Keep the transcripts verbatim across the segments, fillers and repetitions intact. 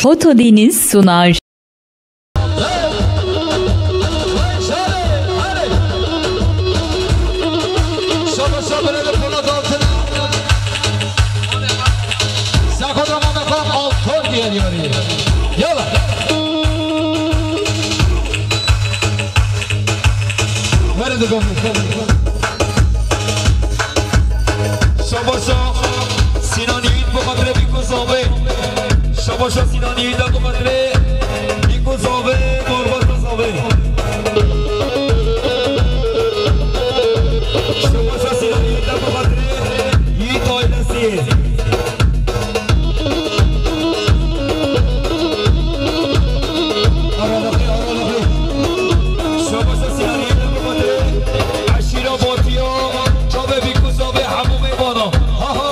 Foto Deniz sunar. Yala. Were dibe. Şabaşa Sinan Yiğit bi xatirê Bîkû Zavê. Şabaşa Sinan Yiğit bi xatirê Bîkû Zavê, Barbara Zavê. Şabaşa Sinan Yiğit bi xatirê Yiğit ailesi. Aralıklı, aralıklı. Şabaşa Sinan Yiğit bi xatirê Eşîra Batiya, çavê Bîkû Zavê hemû mêvana. Ha ha.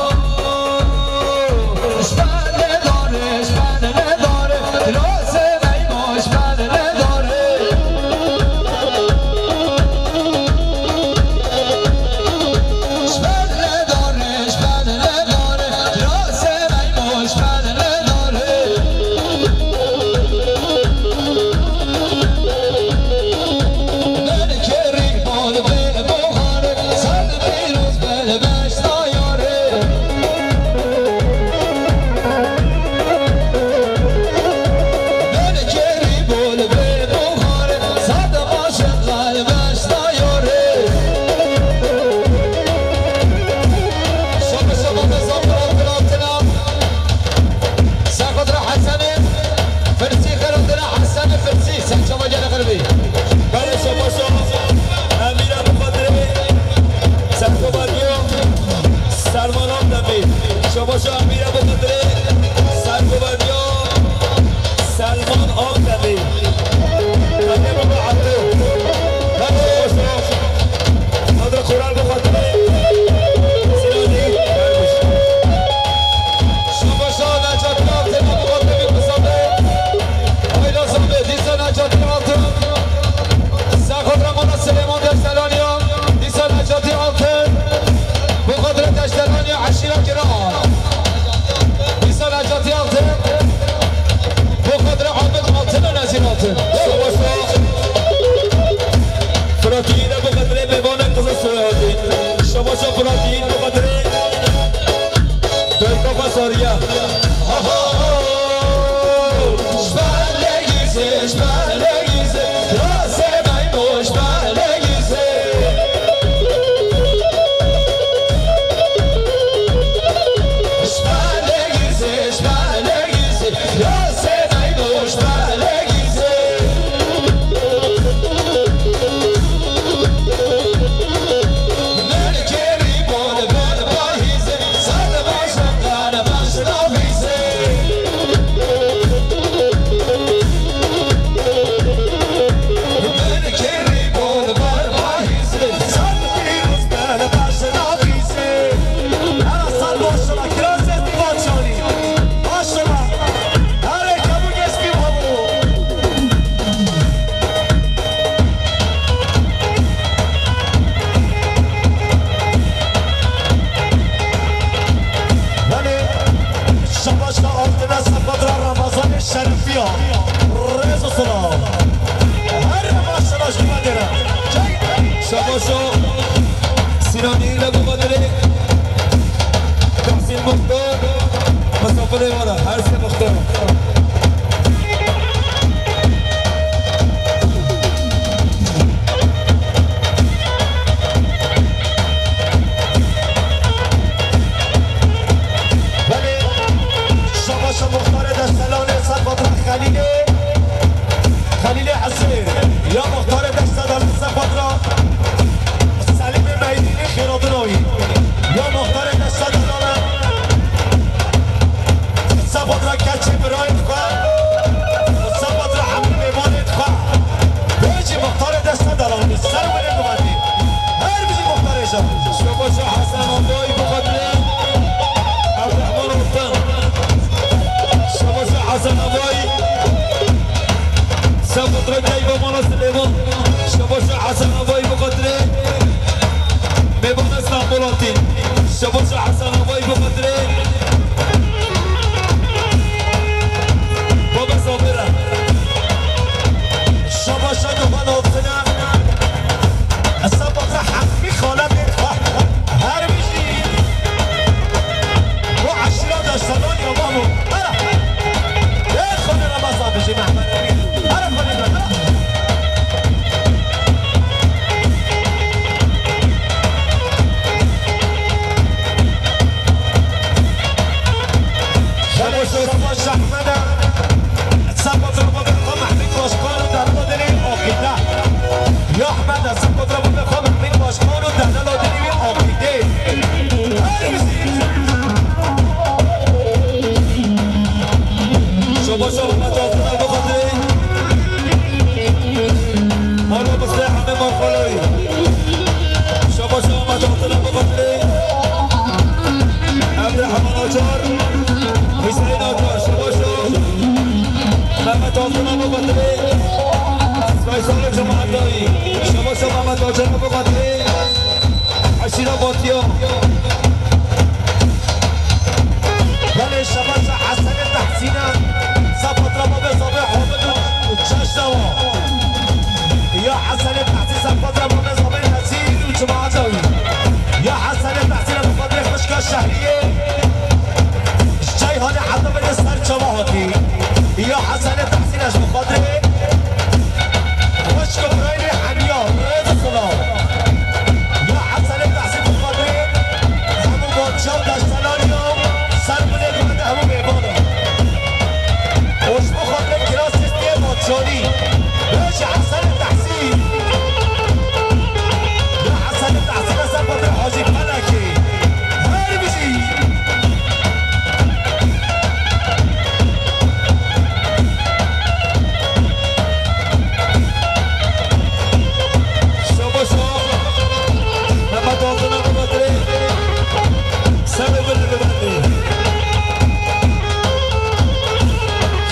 Belê şabaşa Emîra bi xatirê Serxweberiya Selman Akdemî. Şabaşa Emîra bi xatirê Serxweberiya Selman Akdemî. Belê baba Ebdû. Belê şabaşa Sadra Kural bi xatirê Sinanî Derwiş. Şabaşa Necatî Altın bi xatirê Bîkû Zavê. Ayla Zavê, dîsa Necatî Altın. Serxweberiya Mala Silêman Deştelanî ya. Dîsa Necatî Altın. Bi xatirê Deştelanî ya, eşîra giran. Dîsa Necatî Altın. Bi xatirê Abid Altın û Nezîr Altın. Şabaşa Firatî Yiğit bi xatirê mêvanê Qizil Soyadî. Şabaşa Firatî Yiğit bi xatirê Dayka Xwesariye. Ha ha ha. Belê, şabaşka Altine Sefadra Ramazanê Şerifiya. Rêz û silav. Her maşallah ji me dêre. Şabaşo Sinanî le bi xatirê Tahsîn Muxtar. Misafirê wara, her sê muxtar. Belê, şabaşa muxtarê Deştelanê Serfadra Xelîlê, Xelîlê Hesê, ya muxtarê Deştelanê Serfadra Selîmê Meydînî Xêradinawî, ya muxtarê Deştelanê Serfadra keçê birayê xwe, Serfadra hemî mêvanê xwe. Bêjî muxtarê Deştelanê ser welê bivatî. Her bijî muxtarê jan. Şobaşa Hesen Abayî bi xatirê Abdurrahman Altan. Şobaşa Hesen Abayî. Sefadra Keyba Mala Silêman. Şobaşa Hesen Abayî bi xatirê Mêvana Stenbol Altîn. Şobaşa Hesen Abayî bi xatirê Cenab-ı Kadirê, eşîra Batiya. Belê şebaşa Hesenê Tehsîne, sefatra babê zabê Hamid û Çeşdewa. Ya Hesenê Tehsîn, sefatra babê zabê Nezîr û cemaeta wî. Ya Hesenê Tehsîn, bi Kadirê xwişka Şehriyê. Ceyhanê Edebê de ser çava hatî. Ya Hesenê Tehsîn, ez bi Kadirê. Xwişk û birayê Hemiya, rêz û silav. Ya Hesenê Tehsîn bi Xwedê, hemû badşah deştelan ya, ser binê dibin hemû mêvan e. Û ji bo Xwedê kirasê tê badşanî. Bêje Hesenê Tehsîn. Ya Hesenê Tehsîn, Hesen Xwedê Hacî Pelekê. Her bijî. Şabaşa Mehmet Altın'a bu kadri. Sen de böyle bir bakmayın.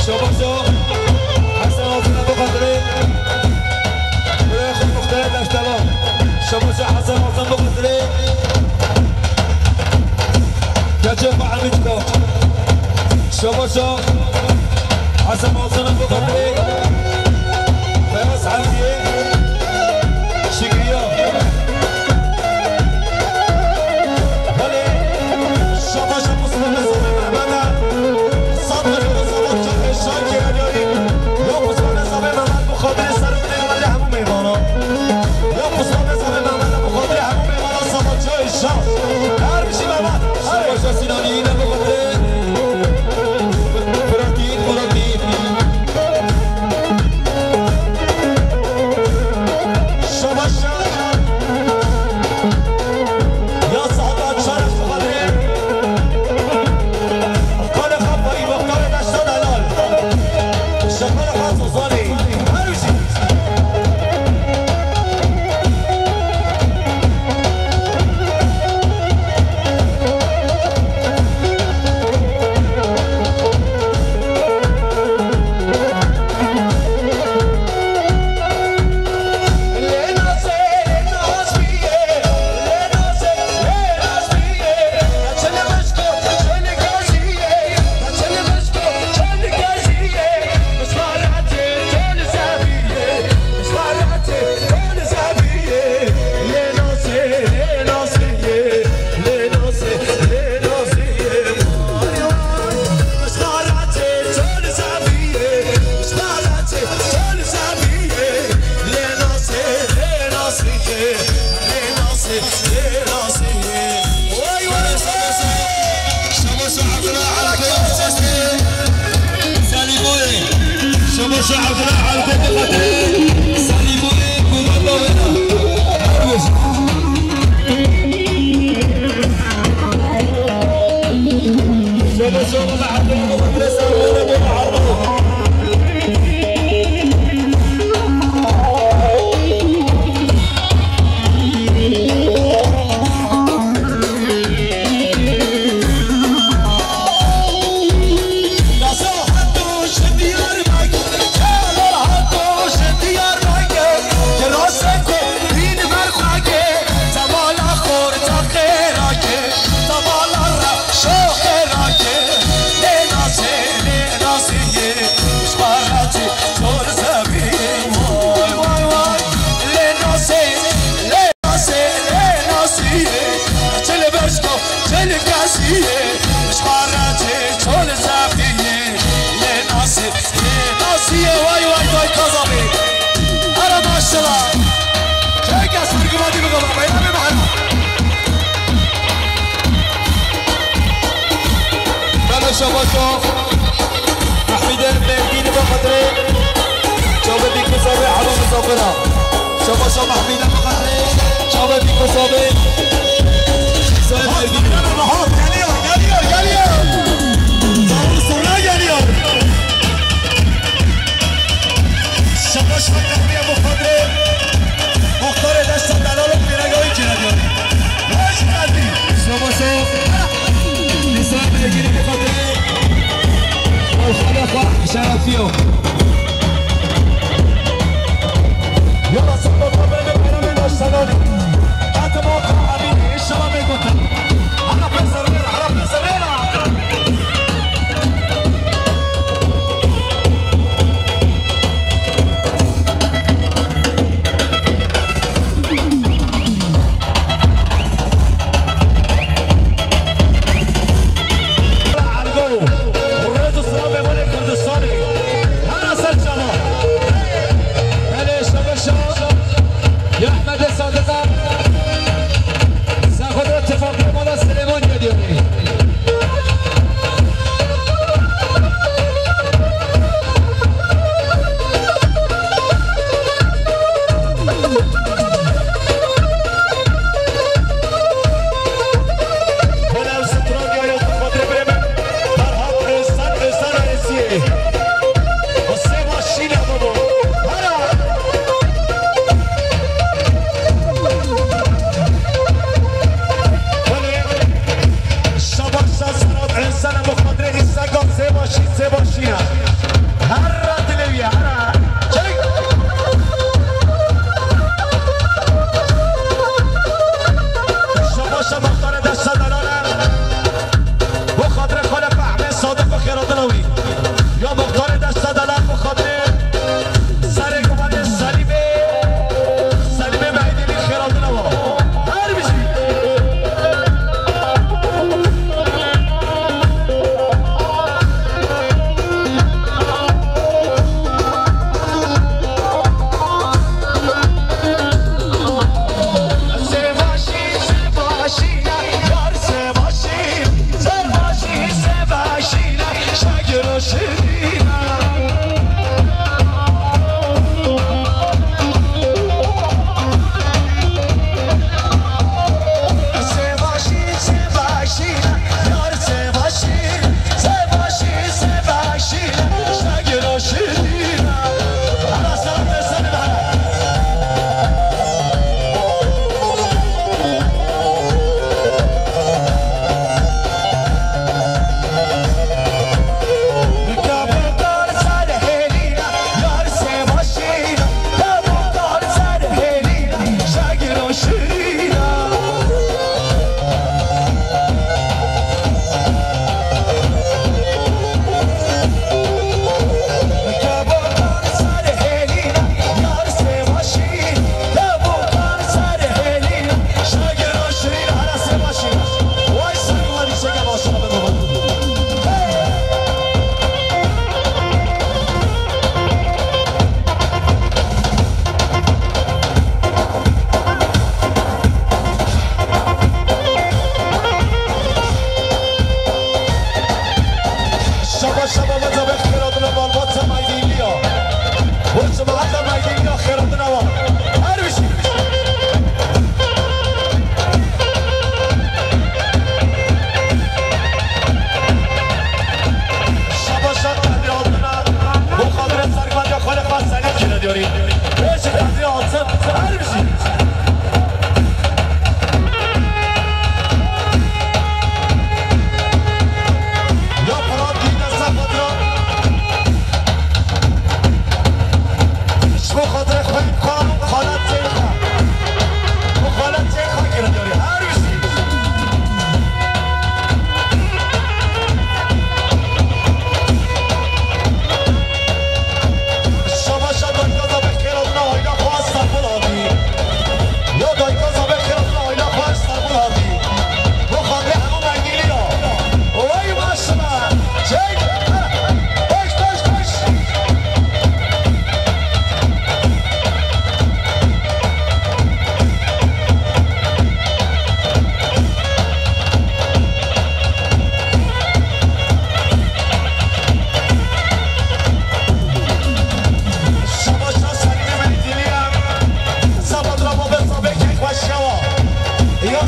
Şabaşa Hasan Altın'a bu kadri. Buraya muhtarı taştalar. Şabaşa Hasan Altın bu kadri. Keçe Mahmutko. Şabaşa Hasan Altın'ın bu kadri. Beyaz Hamdiye. Şükriye. Hadi. Şabaşa Mustafa Mehmet'e. Sabır Mustafa Çakır Şakir Ali'nin. Yok Mustafa Mehmet bu kadri sarı bir de hemû mêvana. Ya Mustafa Mehmet, Mehmet, Mehmet, Mehmet, Mehmet, Savaşçı Şah. Her bir şey Mehmet. Savaşçı Sinan yine bu kadar. Fırat Yiğit, Murat Yiğit. Savaşçı. Ya Sağda Çarık bu kadar. Kale kafayı, bakkale taştan helal. Şakal Hasan Zani. Her bir şey. Nasiye, vay, vay, vay, kazandı. Ara maşallah. Çek ya, sargı vadi mi kazandı? Ya bir bahar. Bana şabaşo. Mahmide Mergini bu kadri. Çabuk bir kısa ve hava misafira. Şabaşo Mahmide bu kadri. Çabuk bir kısa ve Hüseyin Mergini. Geliyor, geliyor, geliyor. Davul zurna geliyor. Şabaş Mehmet Bey, bu kadri muhtar edersen, ben alıp bir agayı kiracağım. Hoş geldin. Şabaşo. Nisa Begili bu kadri. Şerefli yok. Yola sapma, ben de, ben de, ben de,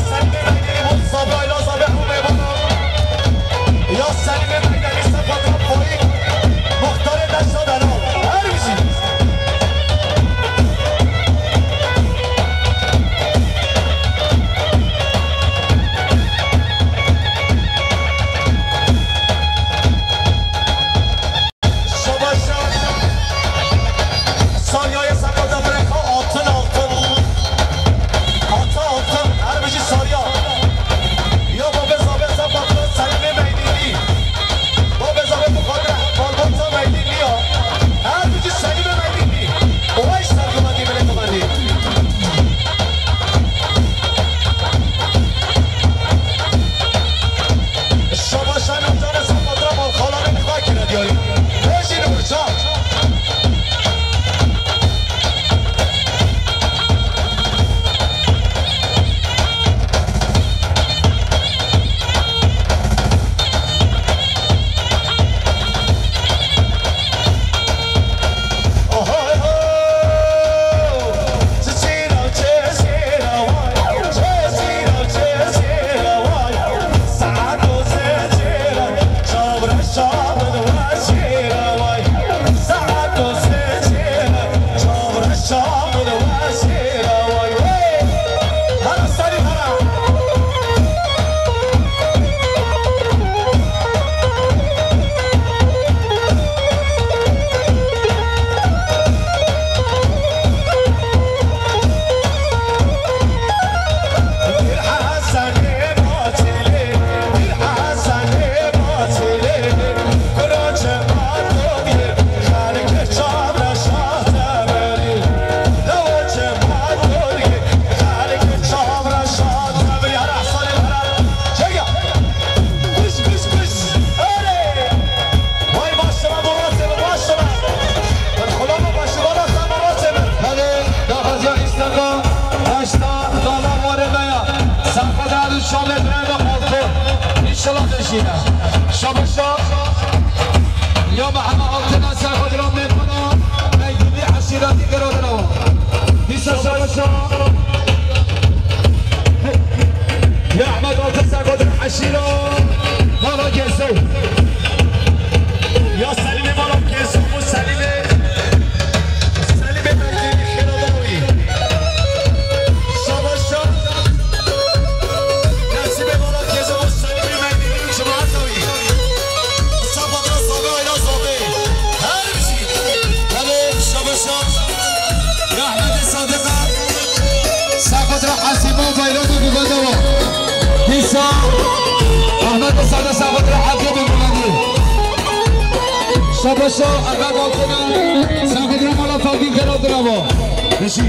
Selîmê Meydînî bo Sabî Ayla Zabê hemû mêvanan. Ya Selîmê Meydînî Sefatra Faîk, muxtarê Deşta Delal. Her bijî. Şabaş, şabaş. Saryayê Sefata Birêxa Altın, Altın. Ata Altın, her bijî Sarya. Ya babê Zabê Sefata Selîmê Meydînî. Babê Zabê Muxadre Malbata Meydînî ya. Her bijî Selîmê Meydînî. Oy ser gumendî, milê gumendî. Şabaşa nûcanê Sefatra Malxalanê nixakî re diyarî. Bejî Nûrcan. Vay maşallah, bo rastê min, maşallah. Min xulama maşallah, rastê min. Belê, daxwaziya Îstanbul, heşta, dala warê me ya. Serxwedar û şamê birayê me Altın. Înşallah bejîne. Şabaşa. Ya me hema Altına serxwedara mêvana. Meydînî eşîretî gera dirawa. Dîsa şabaşa. Ya Ehmed Altın serxwedara eşîra. Mala Gezo. Ya Selîmê mala Gezo, bu Selîmê. Selîmê Meydînî xêra dawî. Şabaşa. Nesîbê mala Gezo, bu Selîmê Meydînî cemaata wî. Sefatra Zabê Ayla Zabê. Her bijî. Belê, şabaşa. Ya Ehmedê Sadiqa. Sefatra Hesîma bayramê guvende wa. Dîsa Ehmedê Sadiq sefatra Hesîma guvendî. Şabaşa Ehmed Altına. Sefatra mala Fevgî gera dirawa. Bijî.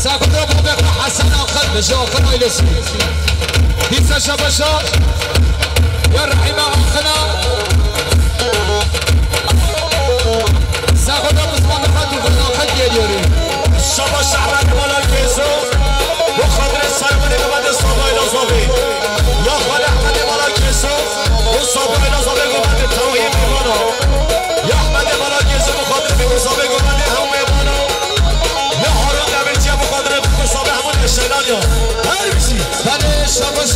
Serxwedara Babê xwe Hesen Axin, Bejê Axin ailesi. Dîsa şabaşa ya Rehîme Axina. Serxwedara Osman Xan, Dûxan Axin geliyor. Şabaş Ehmedê mala Gezo. Bu xatirê sermanê Mehmetê Sabay Lazavê. Ya Xwedê Ehmedê mala Gezo. Bu Sabay Lazavê, Mehmetê Tawayê Meyvano. Ya Ehmedê mala Gezo, bu xatirê Mehmetê Sabay, Mehmetê hemû Meyvano. Ya Harun Demirciye, bu xatirê Mehmetê Sabay hemû neşelan ya. Her bir şey. Belê, şabaş.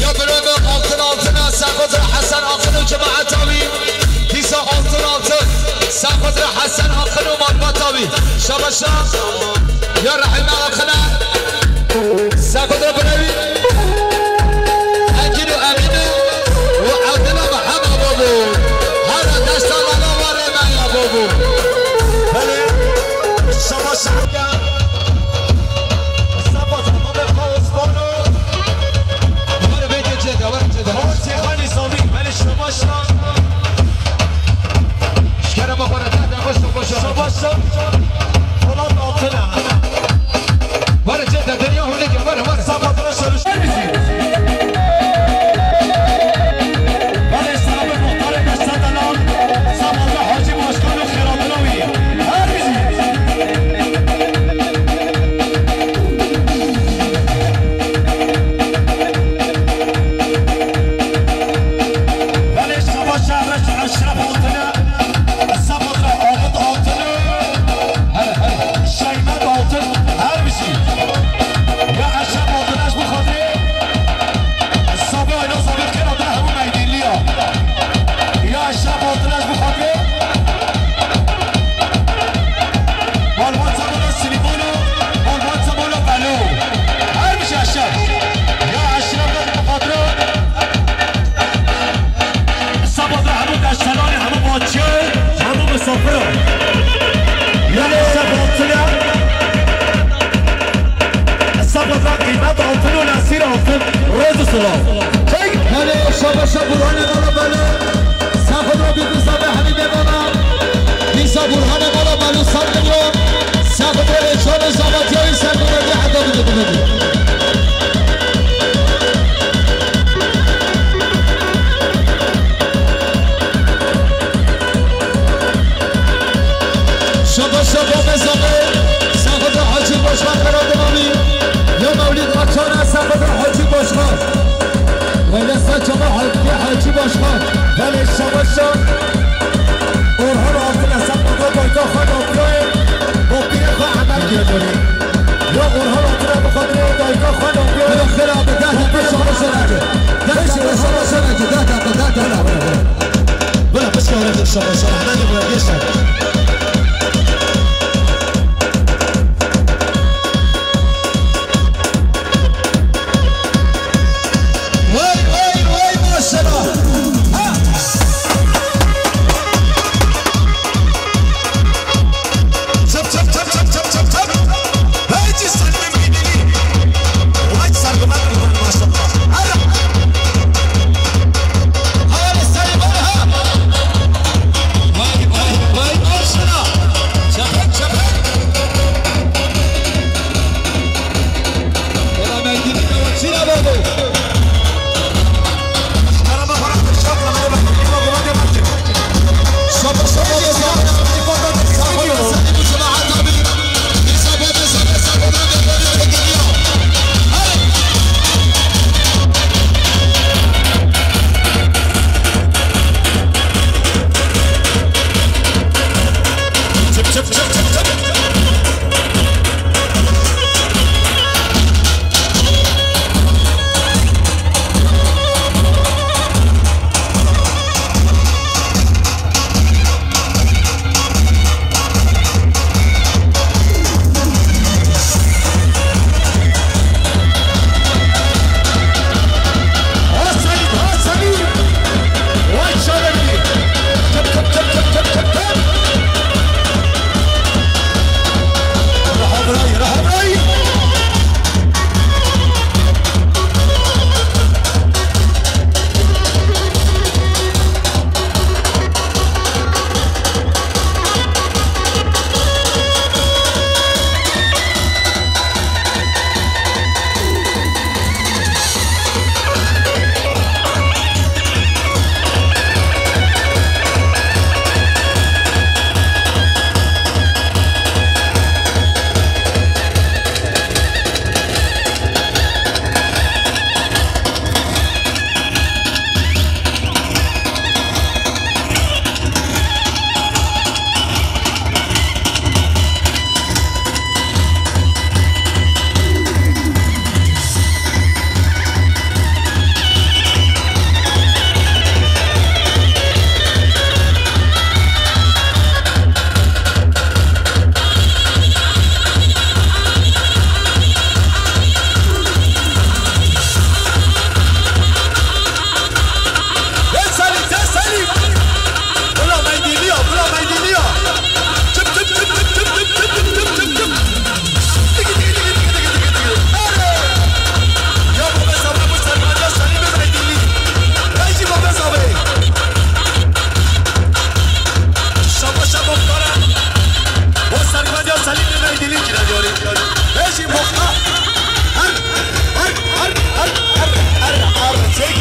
Ya birê me Altın Altına, serxwedara Hesen Axin û cemaeta wî. Dîsa Altın Altın, serxwedara Hesen Axin û malbata wî. Şabaşa. Ya Rehîme Axine. Serxwedara birê wî. Engî Belê, şabaşa Burhanê mala Belê. Saxo do bî dîsa be Hemîdê mala. Dîsa Burhanê mala Belê sar diyo. Saxo do ê çolê zavatiyayî ser do be heta bide bide. Şaba şaba mezane, saxoda Hacî Başkan Karademamî, ya Mewlid Açana saxoda Hacî Başkan. Wele saçama Hacî, Hacî Başkan. Belê şaba şa. Orhan Altın Esen baba bayda xwe da piyoyê, bo pîrê xwe emel geliyorê. Ya Orhan Altın Esen baba dayka xwe da piyoyê. Bira xira bi deh dakika şaba şa nake. Deh dakika şaba şa nake, deh dakika, deh dakika. Bila piçka were xirşa xirşa Ehmedê were gêşe. Vay, vay, vay, maşallah. Ha! Çap, çap, çap. Hey, ci Salimê Meydînî. Vay, serguvan, maşallah. Hadi. Hadi, Salim, hadi, ha. Vay, vay, vay, maşallah. Çapek, çapek. Valla Meydînî de vakit aldı. Dest Salî, dest Salî. Bila meydîniya, bila meydîniya. Çıp, çıp, çıp. Tiki, tiki, tiki. Ere. Ya bu be sabah bu sermaye Salî be meydînî. Rejî bu be sabah. Şaba, şaba, para. Bu sermaye Salî be meydînî kira diyor. Rejî bu. Her, her, her, her, her, her, çek.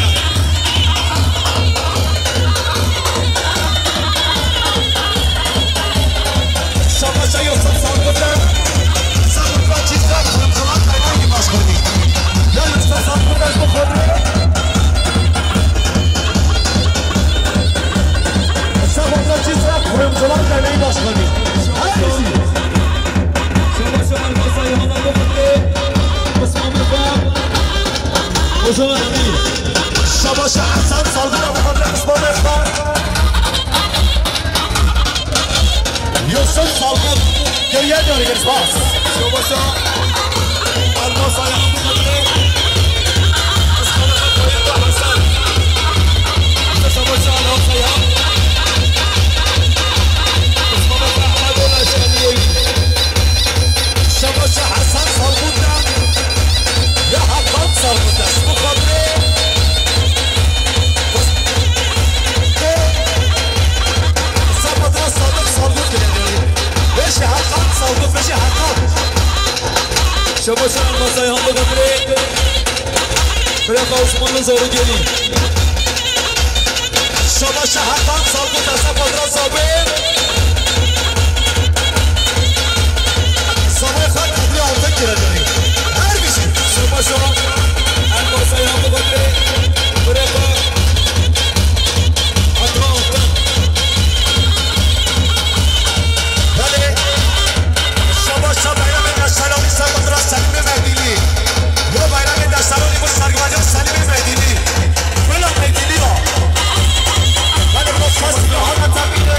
Şaba, şaba, Yusuf Sarkıt'la, Sarkıt'la çizgi kırmızılar kaynağı gibi başladı. Ya Yusuf Sarkıt'la bu kadar. Sarkıt'la çizgi kırmızılar kaynağı başladı. Hadi. Şaba, şaba, masayı hala bu kadar. Kısmı bir bak. Şabaşa Hesen Salgın, Abu Kadri Kısma Mehta. Yusuf Salgın, geriye doğru gir, bas. Şabaşa Almasa ya Abu Kadri. Kısma Mehta, Hasan. Şabaşa Almasa ya. Kısma Mehta, Ahmet Ola Şamiyevi. Şabaşa Hesen Salgın da. Ya Hakan Sarmıtaş, bu kadre. Şabaş Elmasayhan biqedirê. Birêxa Osmanlı Zarıgeli. Şabaş Hakan Salkut Esef Adra Sabê. Sabê Xak Kadri Altın Kiracani. Her bir şey. Şabaş Elmasayhan biqedirê. Birêxa Adra Altın. Belê. Şabaş Elmasayhan biqedirê. Şabaş Elmasayhan biqedirê. Selimê Mehdîlî. Bo bayramê deştarûnî bo sergivaca Selimê Mehdîlî. Bila Mehdîlî ya. Hadi biraz ças silahana takîne.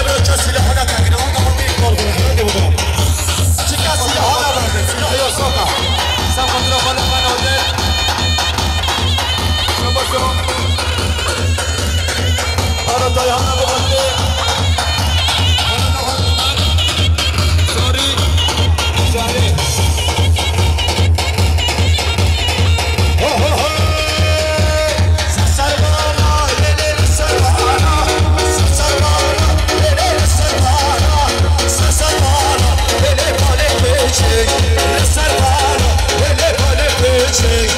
Biraz ças silahana takîne. Hadi bir kol bunu. Hadi bunu. Çika silahana verdi. Silah yok soka. Sen kontrol bana bana öyle. Şabaş. Ara dayana bu. Sorry. Sorry. Ho, ho, ho! Serbana, lê, lê, serbana. Serbana, lê, lê, serbana. Serbana, lê, lê, palê, pêçek. Serbana, lê, lê, palê, pêçek.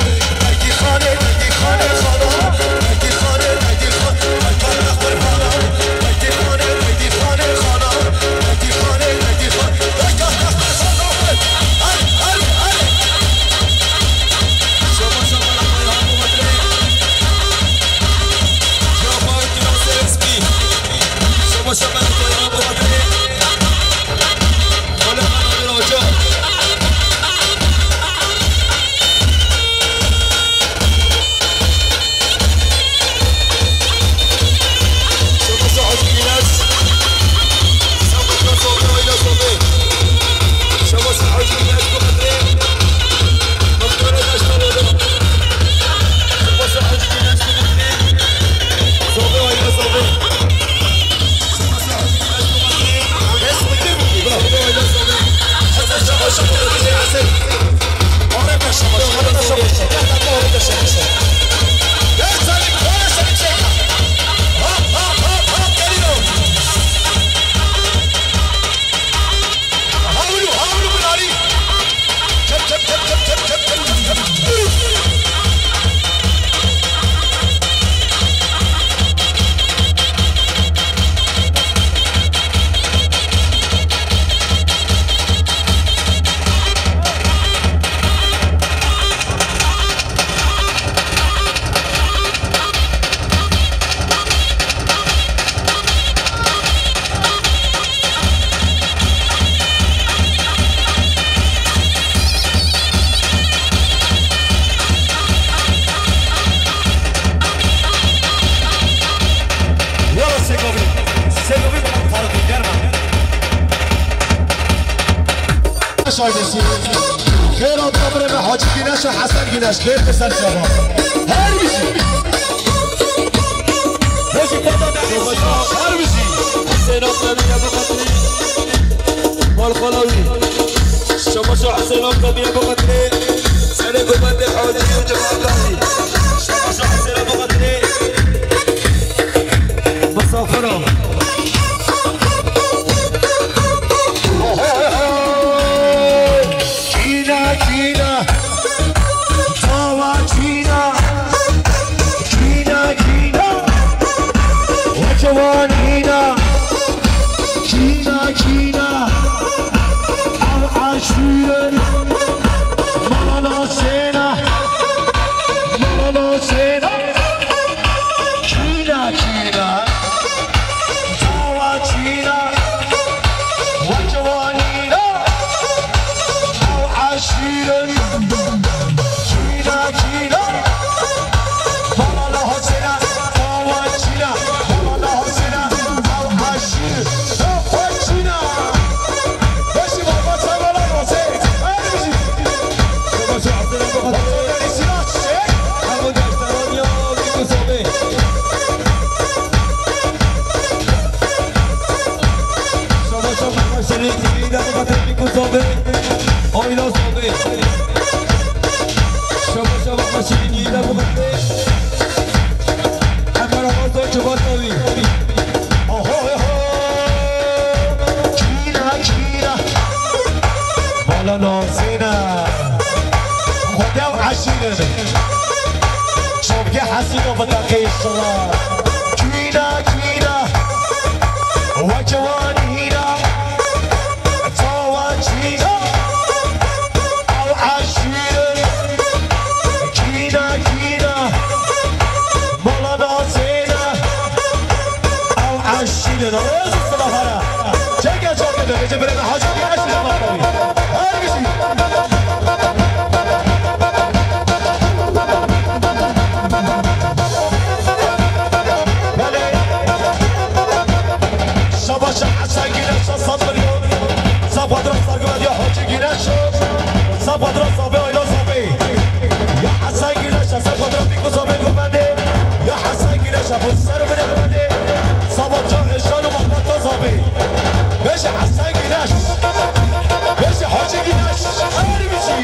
Wala Segovî, Segovî bana tarafı germe. Şaydesi. Xêr hatin birê me Hacî Güneş û Hesen Güneş. Xêr bi ser çava. Her bijî. Her bijî. Hüseyin Akdemir ya bu kadri. Malxalawi. Şabaş Hüseyin Akdemir ya bu kadri. Seni bu kadri Hacî Güneş. Şabaş Hüseyin bu kadri. Misafir ol. Kîna, kîna, çawa kîna, kîna, kîna, weke wan hîna, kîna, kîna, ev aşûrin, mala nasêna. Çavkê hesîno bi teqê şila. Kîna, kîna, weke wan hîna. Çawa çîna, ew eşîrin. Kîna, kîna, mala nasêna. Ew eşîrin. Rêz û silaha re. Çeke, çeke de, bêje birêve Hacî Güneş, silaha re. Her bijî. Belê. Şabaşa Hesen Güneş'e sat milyon. Sa patron sargı ver ya Hacı Güneş. Sa patron sabi oyna sabi. Ya Hesen Güneş, sa patron bir kusa bir kumende. Ya Hesen Güneş, bu sarı bir kumende. Sabahça eşan o bak sabi. Beşi Hesen Güneş. Beşi Hacı Güneş. Ayrı bir şey.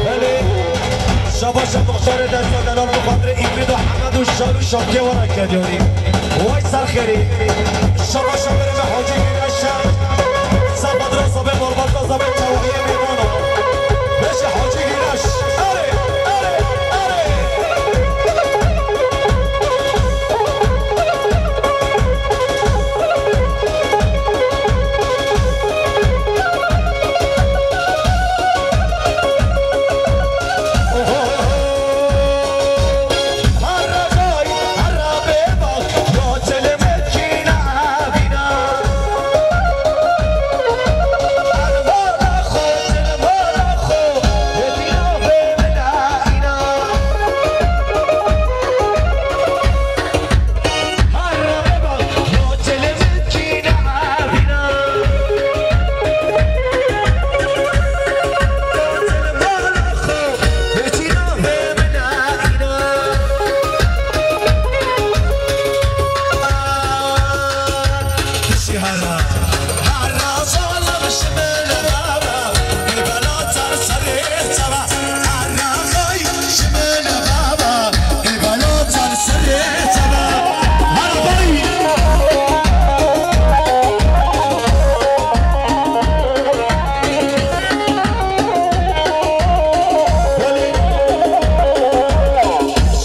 Belê, şabaşa muxtarê desta delal bi xatirê Îmrîd û Hemed û Şar û Şamkê we re kediyorî. Way ser xêrî. Şabaşa berê me Hacî Güneşe. Sabadra sabê Marmarta sabê Çawayê Mêdana. Beşê Hacî Güneş. Erê, erê, erê.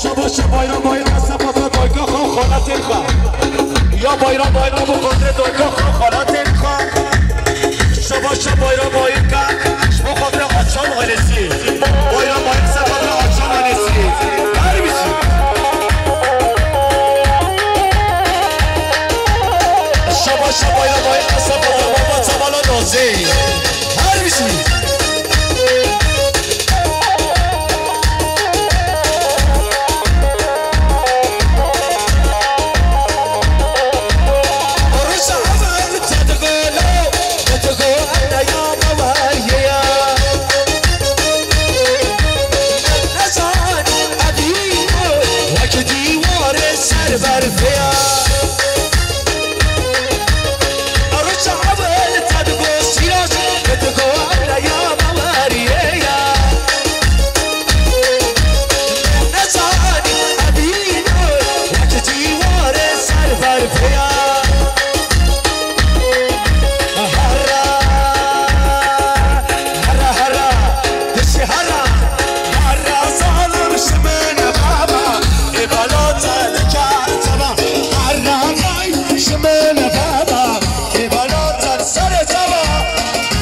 Şabaşa bayram bayram, sefa dayka xwe, xalatên xwe. Ya bayram bayram, bu xatirê dayka xwe, xalatên xwe. Şabaşa bayram bayram ka, ji bo xatirê Açan ailesi. Bayram bayram, sefa dayka Açan ailesi. Her biçim. Şabaşa bayram bayram, sefa dayka baba Çavalo Nazê. Her biçim.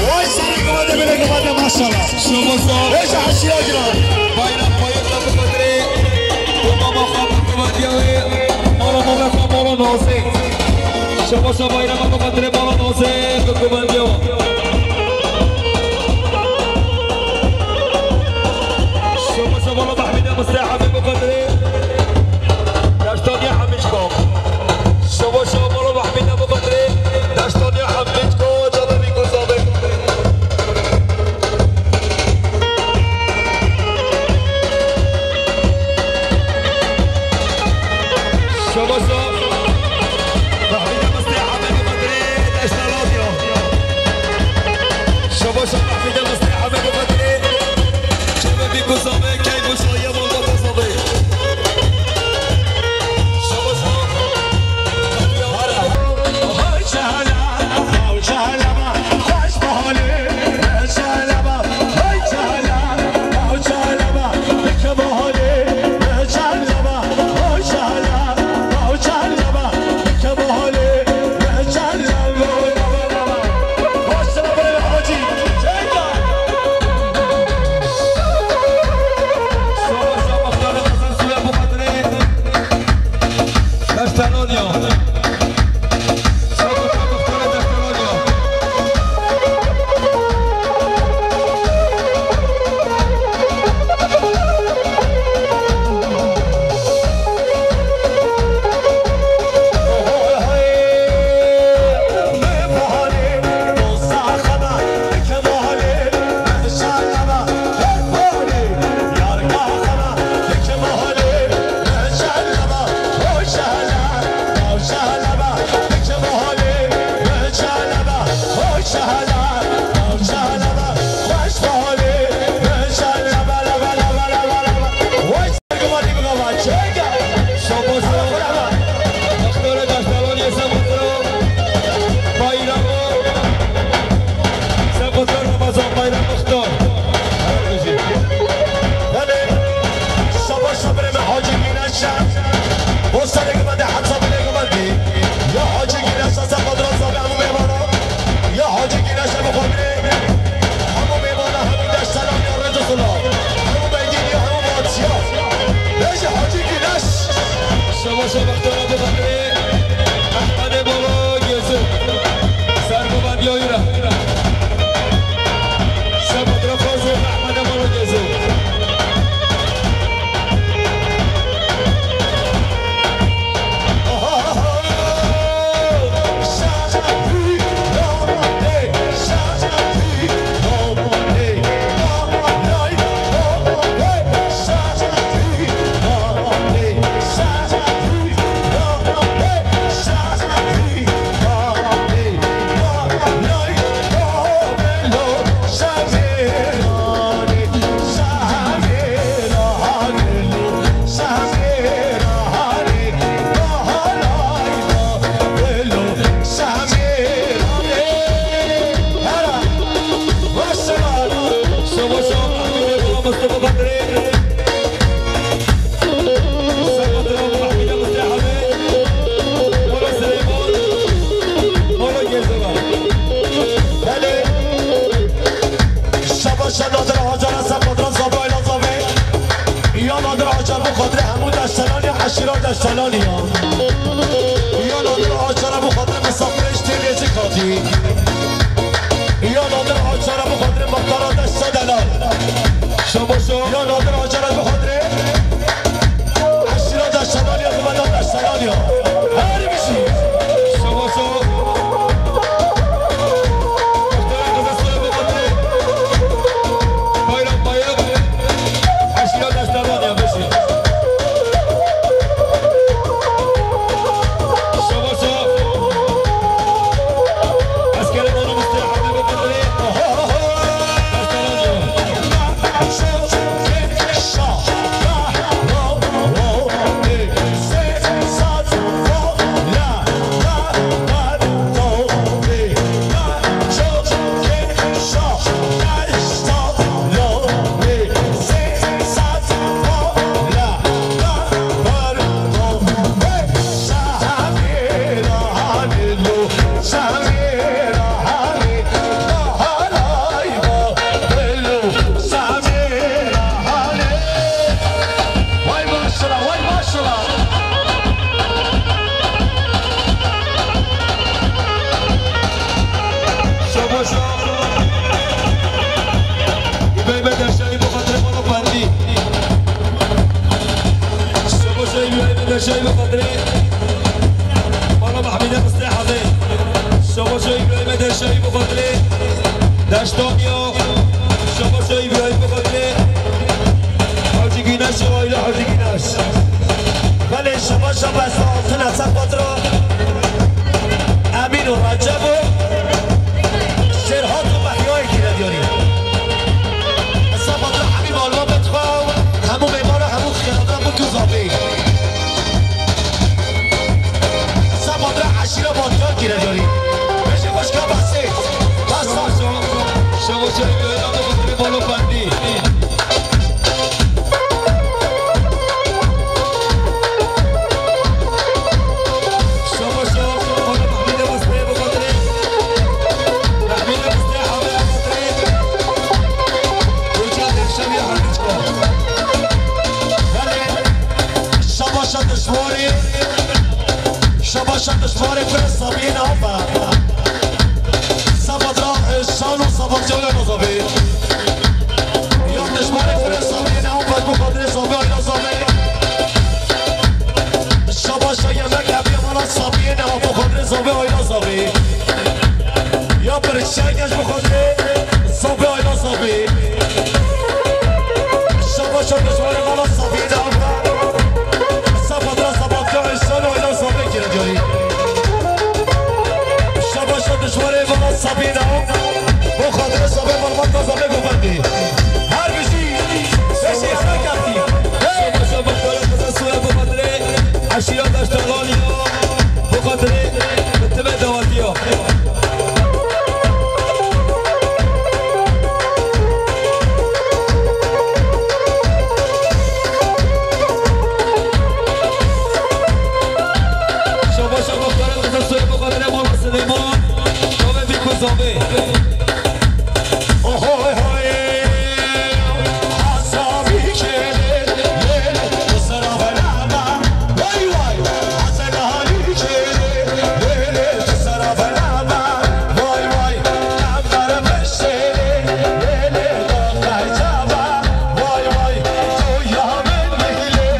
Vay serê gavadê bile gavadê, maşallah. Şabaş. Beşe eşîra giran. Bayram bayram bi xatirê mama xwe bi guvendiya wê. Mala mama xwe mala Nazê. Şabaşa bayram bi xatirê mala Nazê bi guvendiya. Şabaşa mala Mehmîdê Mistê Hemî bi xatirê Deştaniya Hemî ji Bab. Deştalonya. Sabota muxtara Deştalonya. Şabaş. Muxtarê Deştalonya Sematra. Bayrağı. Sematra Ramazan Bayram muxtar. Her bijî. Belê. Şabaş birê me Hacî Güneş e. Bo serê me de heta bilê me dî. Ya Hacî Güneş e, Sematra zabe hemû mêvana. Ya Hacî Güneş e bi xatirê hemû mêvana, hemû Deştalonya rêz û silav. Hemû Beydîniya, hemû Matiya. Bêje Hacî Güneş. Şabaş muxtara bi xatirê Ehmedê Bolo Gêzû. Serbivan ya wî re. Sematra Fazil Ehmedê Bolo Gêzû. Şabaş Nadir Hacer, Hasan Badran, Zabrayla Zabe. Ya Nadir Hacer, bi xatirê hemû Deştelanî, eşîra Deştelanî ya. Ya Nadir Hacer, bi xatirê misafirê ji Têlê Cik hatî. Ya Nadir Hacer, bi xatirê muxtara Deşte Delal. Şabaş. Ya Nadir Hacer, bi xatirê eşîra Deştelanî ya, bi meda Deştelanî ya. Her bijî. Şabaş. Muxtarê Qizilsoy bi xatirê Bayram Bayram. Eşîra Deştelanî ya, bijî. Şabaş. Eskerê Mala Mustê Hemî bi xatirê Deştelanî ya. Vay maşallah, vay maşallah. Şabaş. Îbrahîm Deşayî bi xatirê Mala Fendî. Şabaş Îbrahîm Deşayî bi xatirê Mala Mehmîdê Mistê Hemê. Şabaş Îbrahîm Deşayî bi xatirê Deştaniya. Şabaş Îbrahîm bi xatirê Hacî Güneş, aîle Hacî Güneş. Belê, şabaş, şabaş, altın Esad Batıra. Emin û Recep û Şêrhat û Mehyayê kire diyarî. Esad Batıra hemî malbata xwe û hemû mêvana, hemû xêrata, mûk û zabê. Esad Batıra eşîra Batıra kire diyarî. Bêje xweşka Behsê. Behsa. Şabaş, şabaş, şabaş, Mala Fendî. Şabaşa dişwarê. Şa dişmarê kurê Sabiyê ne afa. Seba dira, e, şan û seba cewle nazavê. Ya dişmarê kurê Sabiyê ne afa, bu xatirê Sabiyê ayna zavê. Şaba şa yemek hemiye mala Sabiyê ne afa, bu xatirê Sabiyê ayna zavê. Ya bir çay geç bu xatirê Sabiyê ayna zavê. Şaba şa dişmarê mala Sabiyê ne afa. Seba dira seba cewle şan û ayna zavê kire carî. Şaba şa dişwarê mala Sabîna. Bo xatirê Sabê malbata Sabê govendî. Her bijî. Beşê yemek yaptî. Hey! Şaba şa bo xatirê Sabê suya bo xatirê eşîra Daştalan ya. Bo xatirê bitime dawatiya. Şaba şaba xatirê Reza Soyê bo xatirê mala Silêman. Çavê bî ku zavê. Ohoy hoy. Hasabî kêlê, lêlê, tu sera venaba. Vay vay. Hasenalî kêlê, lêlê, tu sera venaba. Vay vay. Ember beşêlê, lêlê, doxtay çava. Vay vay. Soya min lêlê,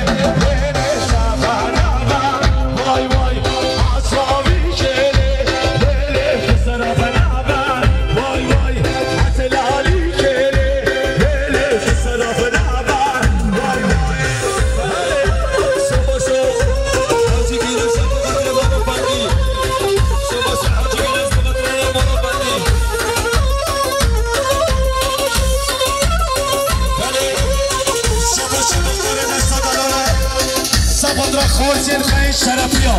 lêlê, sefana ba. Vay vay, asabî kêlê, lêlê, xisera fena be. Vay vay, hetelalî kêlê, lêlê, xisera fena be. Vay vay, hey, şaba şo, Hacî Gîne şaba xatirê Mala Fendî. Şaba şo, Hacî Gîne şaba xatirê Mala Fendî. Belê, şaba şo, xatirê Mala Fendî. Sabadra xarzên xeyên şerefiya.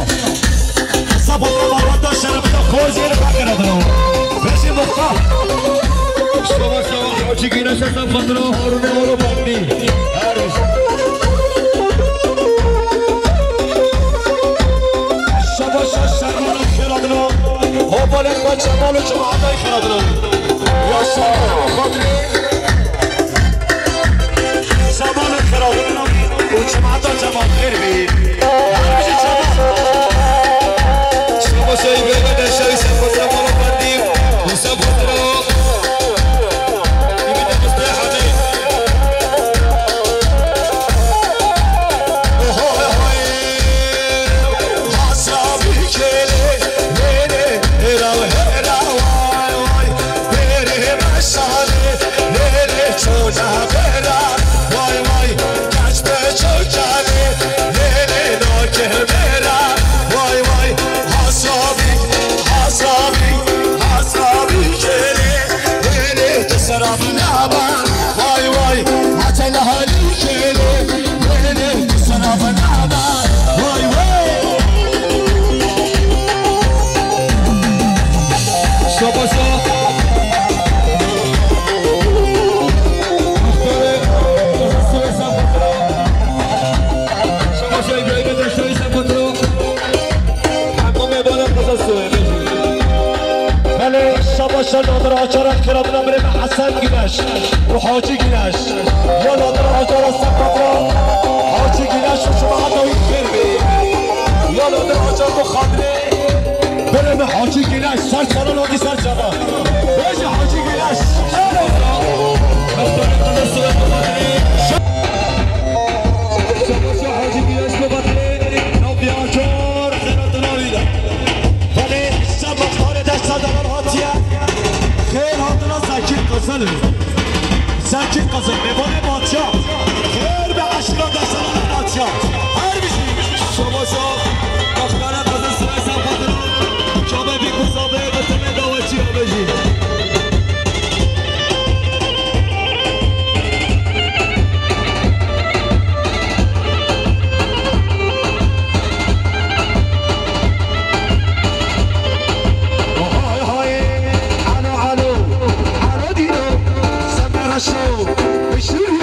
Sabadra malbata şerefiya xarzên xwe kiradino. Beşê muxtar. Şaba şaba Hacî Güneş'e Sabadra Harunê Molo Fendî. Her şaba şa şermana kiradino. Hobalek ve Cemal û cemaatay kiradino. Ya şaba xatirê Şaban û Xira û cemaeta Cemal xêr bî. Her bijî Şaban. Şaba Şahî Bey'e de şahî sen fatra mala fendî. Musa fatra. Ümit Mustafa Hamid. Oho, oho, oho. Hasabî kêlê, lêlê, hêra, hêra, vay, vay. Bêrê meşalê, lêlê, çoda bêra, vay, vay. Keç be çokanê, lêlê, nakê bêra, vay, vay. Hasabî, hasabî, hasabî kêlê, lêlê, tu seraf naba, vay, vay. Hate nehalî kêlê, Şabaşa. Muxtarê, Şabaşa İbrahim'e de şahî sen kontrol. Hemamê bana kısa söyle. Belê, şabaşa nadir açarak kıradına bireme Hasan Güneş. Û Hacî Güneş. Ya nadir açarak sen kontrol. Hacî Güneş û şuma hata wî xêr bê. Ya nadir açar bu xatirê. Belê me Hacî Güneş, ser çalan hadi ser çalan. Bêje Hacî Güneş. Şabaşa Hacî Güneş bu xatirê. Nav bir açar, xeyrata navî de. Belê, sen muxtarê dest sadalar hatiye. Xêr hatina Zekî Qizil. Zekî Qizil, mêvanê Batya. Xêr be eşîra dest sadalar Batya. Her bijî. Şabaşa, muxtarê Qizil Sirê Sefadira. Çavê bî ku zavê, bitimê dawetçiya bijî. Hay hay, alo, alo, alo dîno, semre reşo, bişirî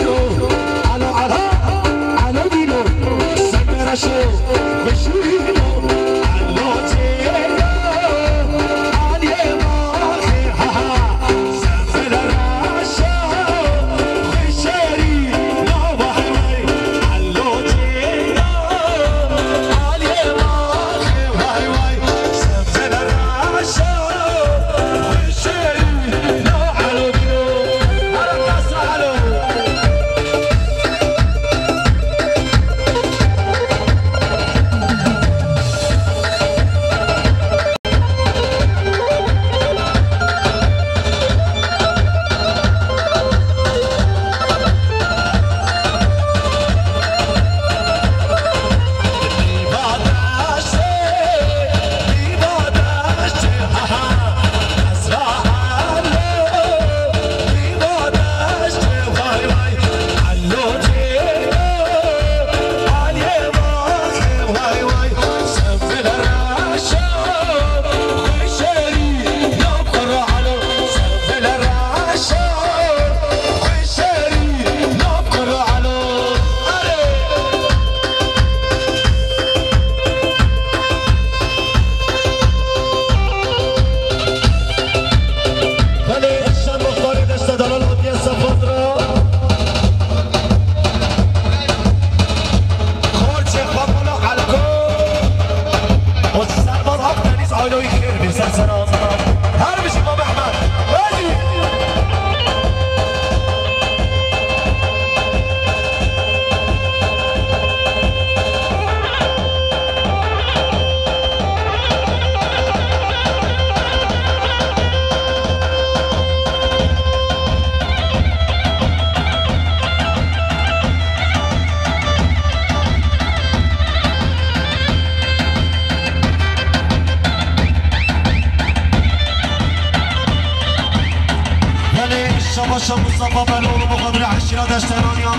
Mustafa Beloglu, bu kadri eşira deştenanya.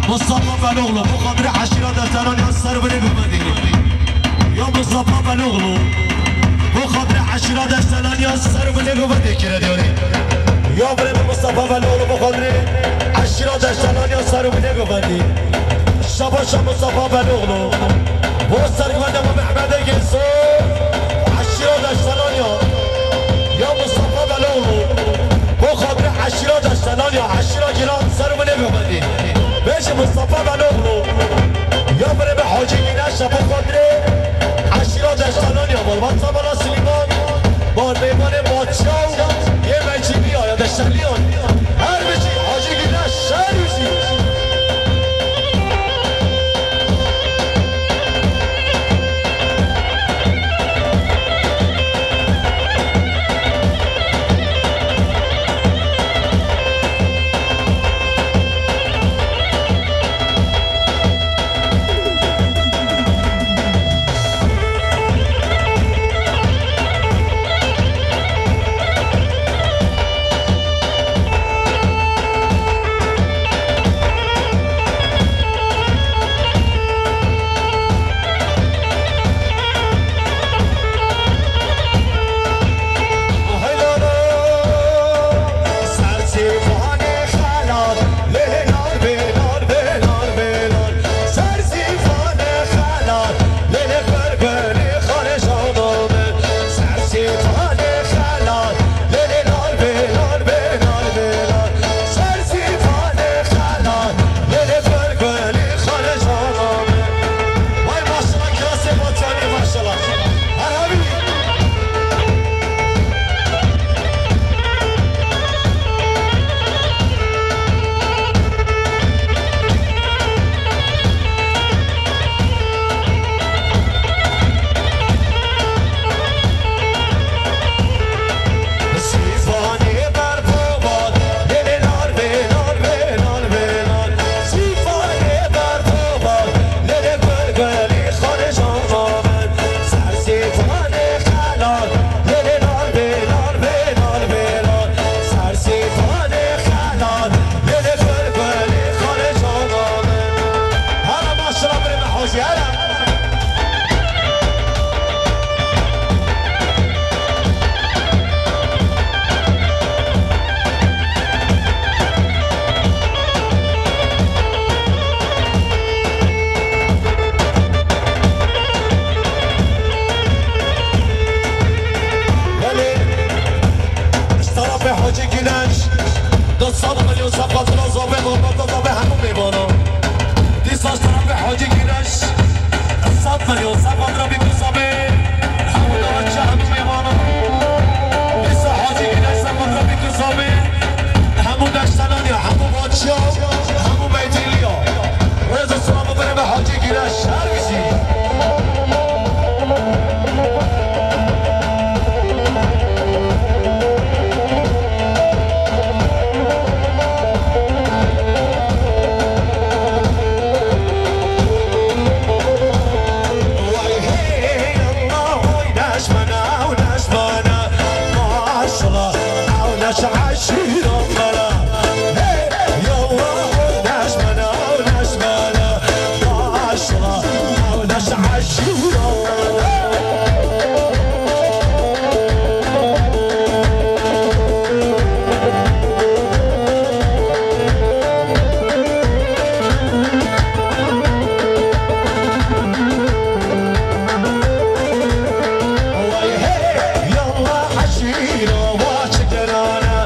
Mustafa Beloglu, bu kadri eşira deştenanya, ser bile gövedi. Ya Mustafa Beloglu, bu kadri eşira deştenanya, ser bile gövedi kire diyor. Ya bile Mustafa Beloglu, bu kadri eşira deştenanya, ser bile gövedi. Şabaşa Mustafa Beloglu. Bo sergvende bo Mehmedê Gêso. Eşîra Deştelaniya. Ya Mustafa Beloglu. Bo xatirê eşîra Deştelaniya. Eşîra giran ser bile bibedî. Bêjî Mustafa Beloglu. Ya birê bi Hacî Güneş bo xatirê eşîra Deştelaniya. Malbat Sabala Silîman. Bar mêvanê Batşa û yê Mecîdiya ya Deşteliyan. Her bijî Hacî Güneş, şer bijî. Vay maşallah, kirasê Batıyanê maşallah. Her hevî. Hele maşallah, birê me Hacî, hele. Belê, ji tarafê Hacî Güneş, du sed milyon sefqatira zabê, malbata zabê hemû mêvana. Dîsa ji tarafê Hacî Güneş, sed milyon sefqatira bî ku zabê, hemû daxçe, hemû mêvana. Dîsa Hacî Güneş sefqatira bî ku zabê, hemû deştelan ya, hemû Çiya, hemû meytîliya. Rêz û silav û birê me Hacî Güneş, her bijî. Way hey Allah, oy deşmana, oy deşmana. Maşallah, ew neş eşîra me ne. Hey, yallah, ew neş me ne, ew neş me ne. Maşallah, ew neş eşîra me ne. Vay hey, yallah eşîra wa çi girana.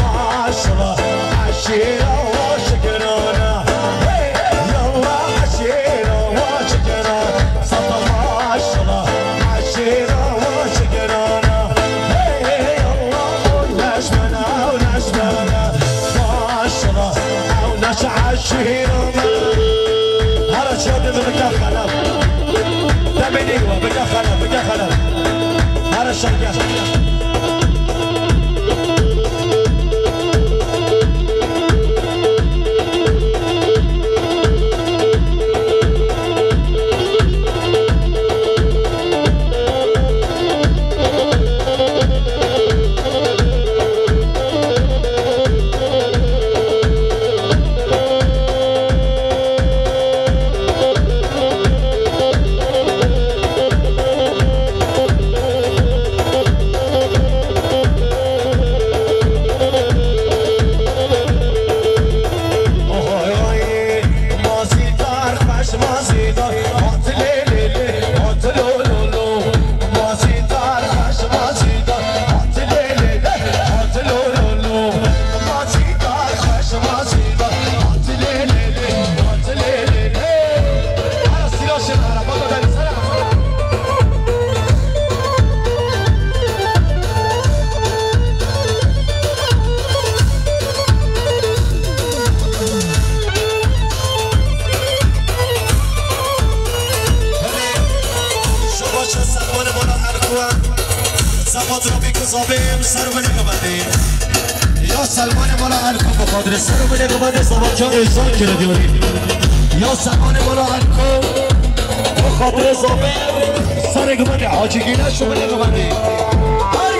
Maşallah, eşîra wa çi girana. Hey, yallah eşîra wa çi girana. Sata maşallah, eşîra wa çi girana. Hey, yallah, o neşmena, o neşmena. Maşallah, ew neş eşîra. Hara çiya dibin bike xelef. Demê neywa, bike xelef, bike xelef. Hara şenger. Sabat Rabî ku zabê em ser binê bibendê. Ya Selmanê mala Elko bi xatirê ser binê bibendê, Sabat can êzan kire diyarî. Ya Selmanê mala Elko bi xatirê zabê serê bibendê. Hacî Gîne şu binê bibendê. Her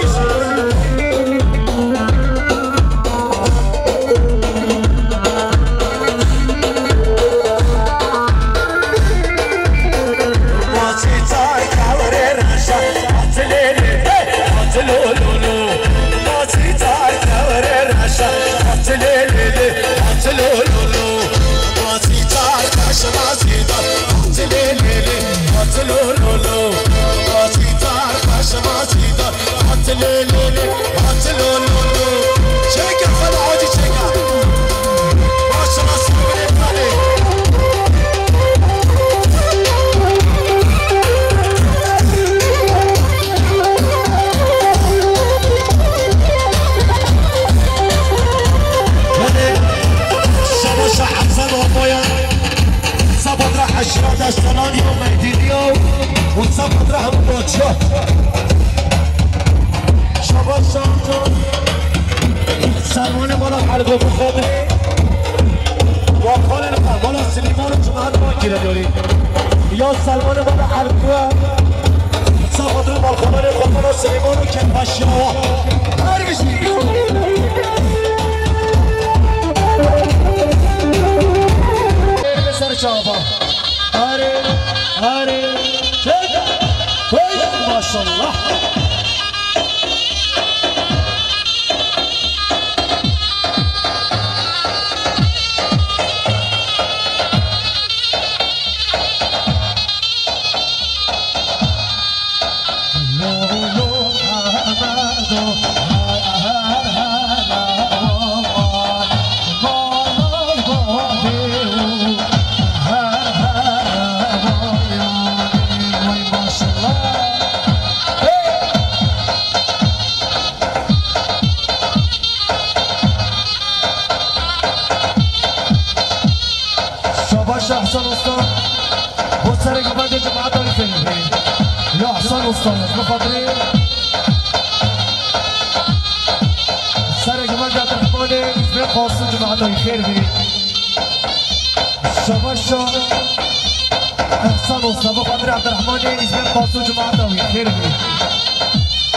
Şabaşa Hasan Ormoyan, Sapatra Eşra Destanani û Mehdîniya û Sapatra Hemû Baçya. Şabaşa Servanê mala Ergo Xatirê. Wa xalê li mala Silîman û Cihan Bakî re dorî. Ya Selmanê mala Ergo. Saxotra balxananê xwe mala Silîman û Kêmpaşiya wa. Her bijî. Ser çava. Arê, arê, çek. Hey, maşallah. Şabaş Ehsan Usta. Bo serê gavê cemaeta wî fêr bê. Ya Ehsan Usta, bi xatirê serê gavê Abdurrahmanê Hizbê Qasim cemaeta wî fêr bê. Şabaş Ehsan Usta, bi xatirê Abdurrahmanê Hizbê Qasim cemaeta wî fêr bê.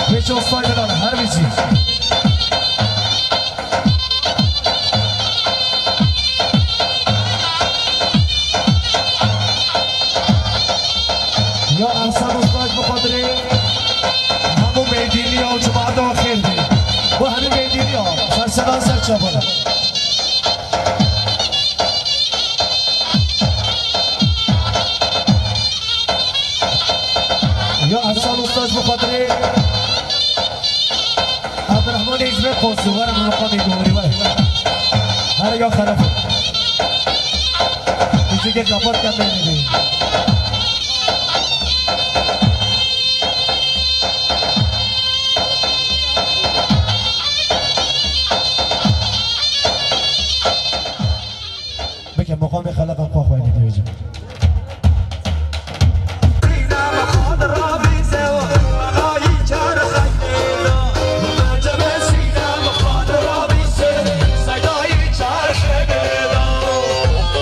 Pêşe Usta Bilal, her bijî. Ya Ehsan Usta, ji bo xatirê hemû Meydîniya û cemaeta xêr bê. Bo hemî Meydîniya, serseran ser çavan. Ya Ehsan Usta, ji bo xatirê Abdurrahmanê Hizbê Qasim, were bi meqamê guherî, were. Here ya xerab. Muzîkê kapat ke bênê bê. Bike meqamê xeleqa xwe xwedî dibêjim.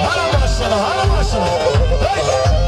Hele maşallah, hele maşallah. Hey!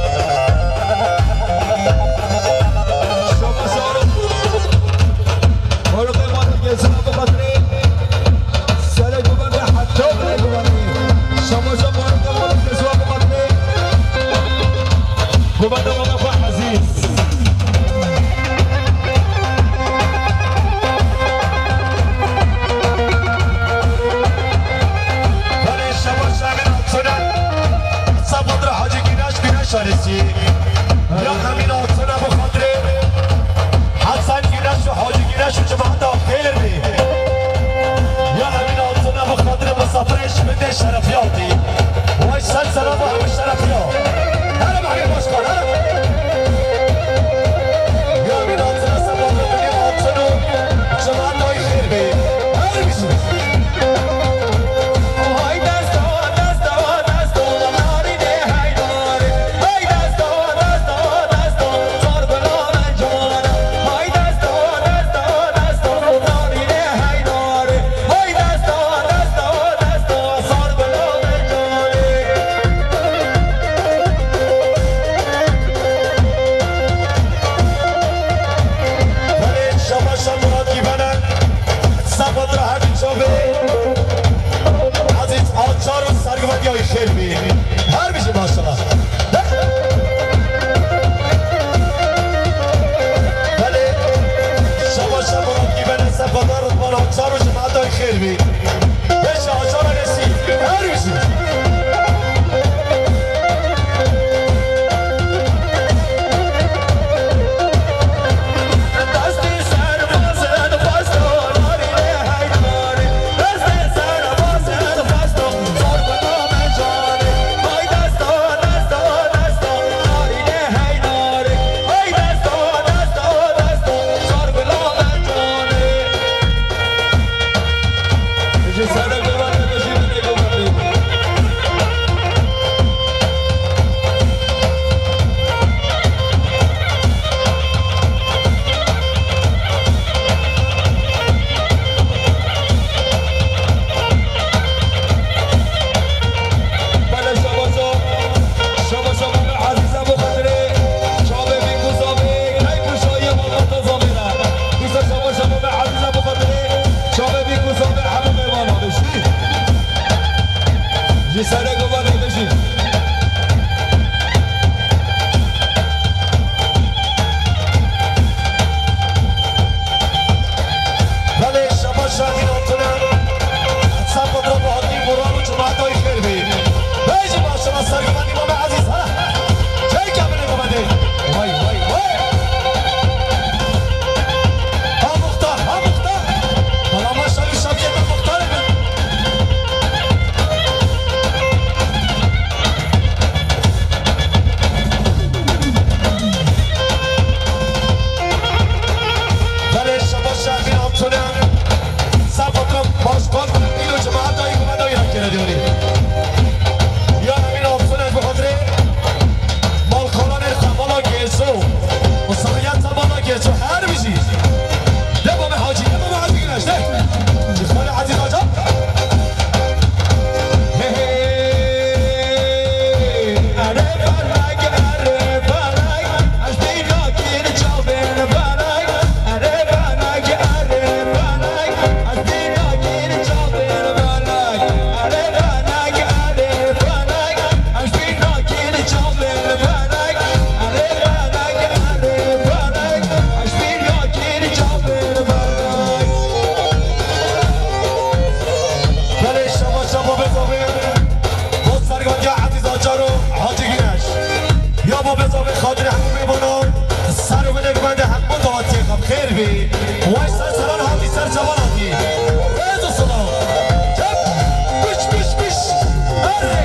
Çar û cemaetay xêr bî. Beş acara resî. Her bijî. Destê serbazin xwesto narînê heydarê. Destê serbazin xwesto zor bi name canê. Hay desta, desta, desta, narînê heydarê. Hay desta, desta, desta, zor bi name canê. Ji sere gurbetê bijî, binê gurbetê. Belê şabaşa, şabaşa Mame Ezîz Ebû Xetirê, çavê vî ku zavê, keyf û şayî malbata zavê re. Dîsa şabaşa Mame Ezîz Ebû Xetirê, çavê vî ku zavê hemû mêvana bişî. Ji sere gurbetê bijî. Belê şabaş Şadîn Altune. Çap û rap hatî Muran û cemaetay xêr bî. Bêjî maşallah ser gurbetê Mame Ezîz, ha. Çek ya binê gurbetê. Vay, vay, vay. Ha muxtar, ha muxtar. Bala maşallah şapiyê me muxtarê me. Belê şabaş Şadîn Altune. Ser xatir başkan îro cemaeta yê ku me dayî hevkere diyarî. Ya Emîn Altune bi xatirê malkaranê Xebala Gêso û Sariyeta Bala Gêso her bijî. De Mame Hacî, de Mame Hacî Güneş, de. Ji xalê Ezîz Acar. Belê şabaş şabaş bê zavê. Bo serganiya Ezîz Acar û Hacî Güneş. Ya bo bê zavê xatirê hemû mêvanan. Ser û binê gumendê hemû davetiyê xwe bi xêr bî. Wey ser seran hatî, ser çavan hatî. Rêz û silav. Çep. Piş, piş, piş. Erê.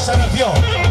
Serefiya.